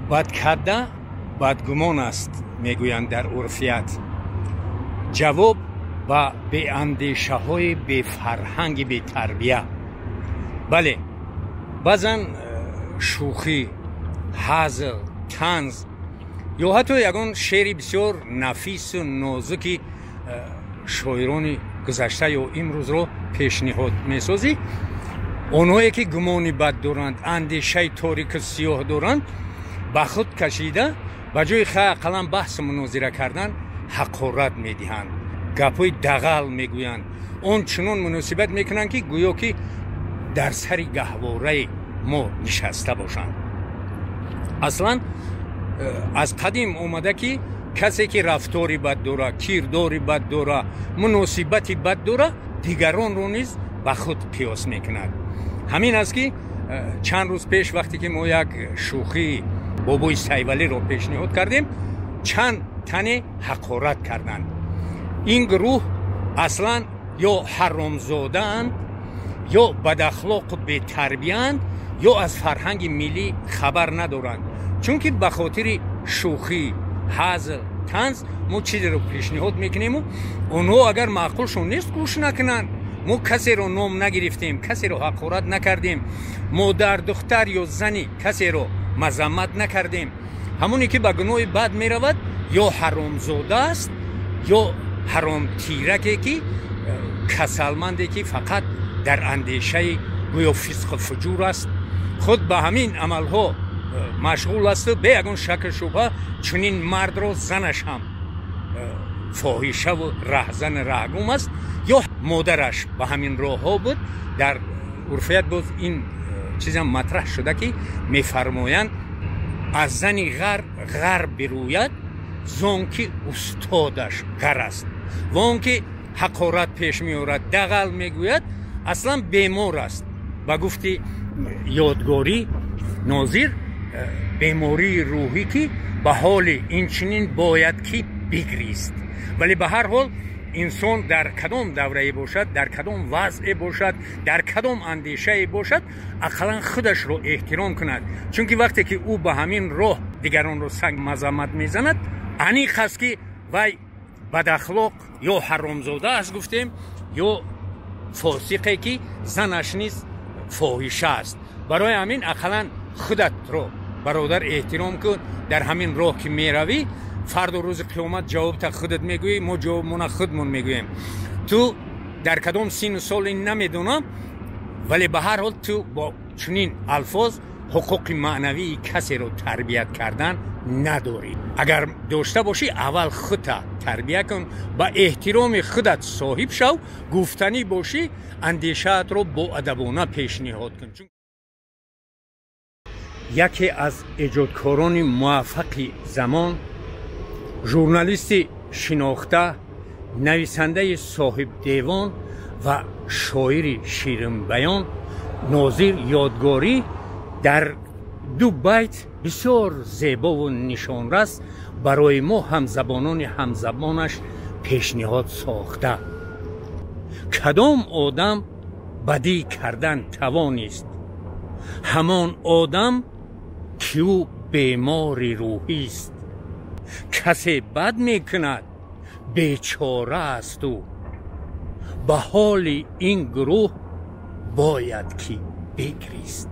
Бадкарда бадгумон аст, мегӯянд дар урфият. Ҷавоб ба беандешаҳои бефарҳанги бетарбия. Бале, баъзан шӯхӣ, ҳазл, танз ё ҳатто ягон шеъри бисёр нафису нозуки шоирони гузашта ё имрӯзро пешниҳод месозӣ, онҳое ки гумони бад доранд, андешаи торику сиёҳ доранд, ба худ кашида, ба ҷои хай ақаллан баҳсу мунозира кардан, ҳақорат медиҳанд, гапҳои дағал мегӯянд, он чунон муносибат мекунанд, ки гӯё ки дар сари гаҳвораи мо нишаста бошанд. Аслан аз қадим омада, ки касе ки рафтори бад дора, кирдори бад дора, муносибати бад дора, дигаронро низ ба худ қиёс мекунад. Ҳамин аст, ки чанд рӯз пеш, вақте ки мо як шӯхии бобои Сайвалиро пешниҳод кардем, чанд тане ҳақорат карданд. Ин гурӯҳ аслан ё ҳаромзодаанд, ё бадахлоқу бетарбияанд, ё аз фарҳанги миллӣ хабар надоранд, чунки ба хотири шӯхӣ, ҳазл, танз мо чизеро пешниҳод мекунему онҳо агар маъқулшон нест, гӯш накунанд. Мо касеро ном нагирифтем, касеро ҳақорат накардем, модар, духтар ё зани касеро мазаммат накардем. Ҳамоне ки ба гуноҳи бад меравад, ё ҳаромзода аст, ё ҳаромтираке, ки касалманде, ки фақат дар андешаи гӯё фисқу фуҷур аст, худ ба ҳамин амалҳо машғул асту бе ягон шаку шубҳа чунин мардро занаш ҳам фоҳишаву раҳзани раҳгум аст ё модараш ба ҳамин роҳҳо буд. Дар урфият боз ин чизам матраҳ шуда, ки мефармоянд: аз зани ғар ғар бирӯяд, зон ки устодаш ғар аст. Ва он ки ҳақорат пеш меорад, дағал мегӯяд, аслан бемор аст. Ба гуфти Ёдгорӣ Нозир, бемории рӯҳӣ, ки ба ҳоли инчунин бояд ки бигрист. Вале ба ҳар ҳол, инсон дар кадом даврае бошад, дар кадом вазъе бошад, дар кадом андешае бошад, ақаллан худашро эҳтиром кунад, чунки вақте ки ӯ ба ҳамин роҳ дигаронро санг мазаммат мезанад, аниқ аст, ки вай бадахлоқ ё ҳаромзода аст, гуфтем, ё фосиқе, ки занаш низ фоҳиша аст. Барои ҳамин ақаллан худатро, бародар, эҳтиром кун. Дар ҳамин роҳ ки меравӣ, фардо рӯзи қиёмат ҷавобта худат мегӯӣ, мо ҷавобмона худмон мегӯем. Ту дар кадом сину соли намедонам, вале ба ҳар ҳол ту бо чунин алфоз ҳуқуқи маънавии касеро тарбият кардан надорӣ. Агар дошта бошӣ, аввал худта тарбия кун, ба эҳтироми худат соҳиб шав. Гуфтанӣ бошӣ, андешаатро боадабона пешниҳод кун. Яке аз эҷодкорони муваффақи замон, журналисти шинохта, нависандаи соҳибдевон ва шоири ширинбаён Нозир Ёдгорӣ дар ду байт бисёр зебову нишонрас барои мо, ҳамзабонони ҳамзабонаш, пешниҳод сохта: «Кадом одам бадӣ кардан тавонист, ҳамон одам, ки ӯ бемори рӯҳист. Касе бад мекунад, бечора аст ӯ, ба ҳоли ин гурӯҳ бояд ки бигрист».